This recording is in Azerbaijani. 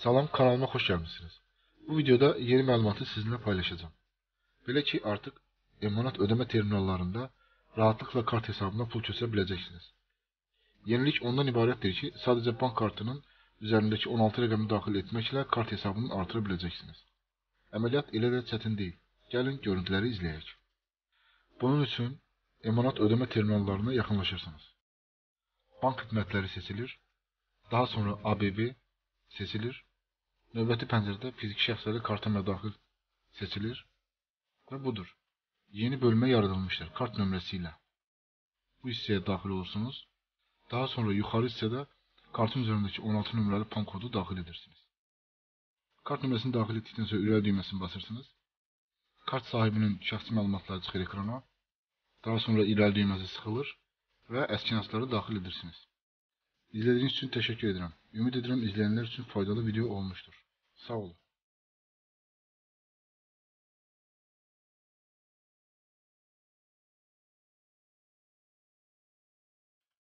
Salam, kanalıma xoş gəlmisiniz. Bu videoda yeni məlumatı sizinlə paylaşacağam. Belə ki, artıq emanat ödəmə terminallarında rahatlıqla kart hesabına pul köçürə biləcəksiniz. Yenilik ondan ibarətdir ki, sadəcə bank kartının üzərindəki 16 rəqəmi daxil etməklə kart hesabını artıra biləcəksiniz. Əməliyyat elə də çətin deyil. Gəlin görüntüləri izləyək. Bunun üçün emanat ödəmə terminallarına yaxınlaşırsınız. Bank xidmətləri seçilir. Daha sonra ABB seçilir. Növbəti pəncərədə fiziki şəxslərə karta mədaxil seçilir və budur. Yeni bölmə yaradılmışdır kart nömrəsi ilə. Bu hissəyə daxil olursunuz. Daha sonra yuxarı hissədə kartın üzərindəki 16 nömrəli PAN kodu daxil edirsiniz. Kart nömrəsini daxil etdikdən sonra irəli düyməsini basırsınız. Kart sahibinin şəxsi məlumatları çıxır ekrana. Daha sonra irəli düyməsi sıxılır və əskinasları daxil edirsiniz. İzlədiyiniz üçün təşəkkür edirəm. Ümid edirəm izləyənlər üçün faydalı video olmuşdur. Sağ olun.